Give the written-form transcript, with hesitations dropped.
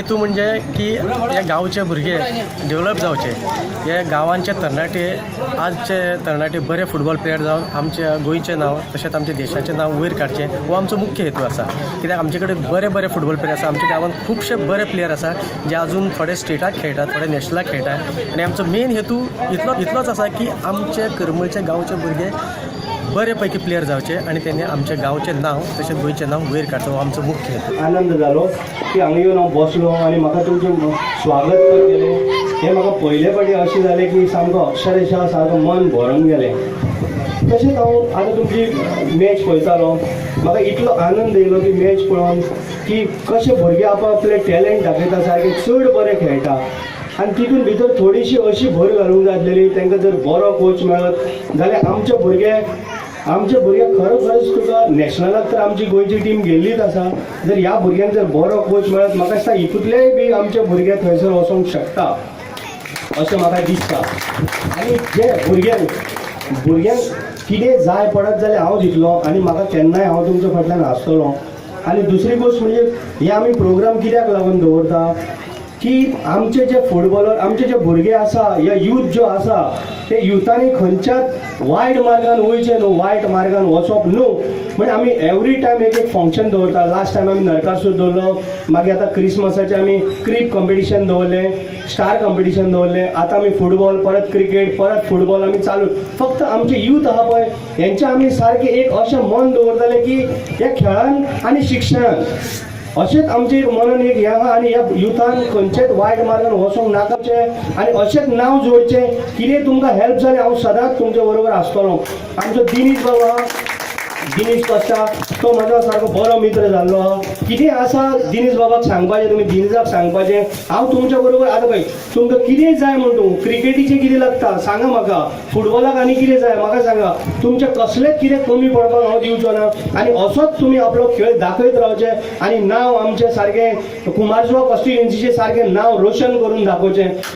हेतू म्हणजे की हे गांवचे भुरगे डेवलप जावचे, हे गांवांचे तरणाटे, आजचे तरणाटे बरे फुटबॉल प्लेयर जावन आमच्या गोंयचें नांव तशेंच आमच्या देशाचें नांव वयर काडचें, हो आमचो मुख्य हेतू आसा. कित्याक आमचे कडेन बरे बरे फुटबॉल प्लेयर आसा. आमच्या गांवांत खुबशे बरे प्लेयर आसा जे अजून थोडे स्टेटाक खेळटात, थोडे नॅशनलाक खेळटात. आनी आमचो मेन हेतू इतलोच आसा की आमचे करमळचे गांवचे भुरगे बरे पैकी प्लेयर जावचे आनी तेणी आमच्या गांवचें नांव तशेंच गोंयचें नांव वयर काडचें, हो आमचो मुख्य हेतू. आनंद जालो की हांगा येवन हांव बसलो आनी म्हाका तुमचें स्वागत केलें. हें म्हाका पयले फावटी अशें जालें की सामको अक्षरशः सारको मन भरून गेलें. तशेंच हांव आतां तुमची मॅच पळयतालो, म्हाका इतलो आनंद येयलो की मॅच पळोवन की कशे भुरगे आप आपले टॅलंट दाखयता, सारके चड बरे खेळटा. आनी तितून भितर थोडीशी अशी भर घालूंक जाय आसलेली. तांकां जर बरो कोच मेळत जाल्यार आमचे भुरगे खरोखरच तुका नॅशनलाक तर आमची गोंयची टीम गेल्लीच आसा. जर ह्या भुरग्यांक जर बरो कोच मेळत, म्हाका दिसता हितूंतलेय बी आमचे भुरगे थंयसर वचोंक शकता अशें म्हाका दिसता. आनी जे भुरग्यांक कितें जाय पडत जाल्यार हांव दितलो आनी म्हाका केन्नाय हांव तुमच्या फाटल्यान आसतलो. आनी दुसरी गोश्ट म्हणजे हे आमी प्रोग्राम कित्याक लागून दवरता की आमचे जे फुटबॉलर, आमचे जे भुरगे आसा या यूथ जो आसा, ते युथांनी खंयच्याच वायट मार्गान वयचें न्हू, वायट मार्गान वचप न्हू. म्हणजे आमी एवरी टायम एक एक फंक्शन दवरता. लास्ट टायम आमी नरकासूर दवरलो, मागीर आतां क्रिसमसाचें आमी क्रीब कॉम्पिटिशन दवरलें, स्टार कॉम्पिटिशन दवरलें. आतां आमी फुटबॉल, परत क्रिकेट, परत फुटबॉल आमी चालू. फक्त आमचे यूथ आहा पळय, हेंचे आमी सारकें एक अशें मन दवरतले की ह्या खेळान आनी शिक्षणान अशेंच आमचें एक मनान एक हें आहा. आनी ह्या युथान खंयचेच वायट मार्गान वचोंक नाकाचें आनी अशेंच नांव जोडचें. कितें तुमकां हेल्प जालें, हांव सदांच तुमचे बरोबर आसतलो. आमचो दिनीश बाबा आहा, दिनेश कोस्टा, तो म्हजो सारको बरो मित्र जाल्लो आहा. कितें आसा दिनेश बाबाक सांगपाचें, तुमी दिनेशाक सांगपाचें. हांव तुमच्या बरोबर आतां पळय, तुमकां कितें जाय म्हण तूं क्रिकेटीचें कितें लागता सांगा म्हाका, फुटबॉलाक आनी कितें जाय म्हाका सांगा. तुमचें कसलेंच कितें कमी पडपाक हांव दिवचो ना. आनी असोच तुमी आपलो खेळ दाखयत रावचे आनी नांव आमचें सारकें कुमारजुवा कॉन्स्टिट्युएन्सीचें सारकें नांव रोशन करून दाखोवचें.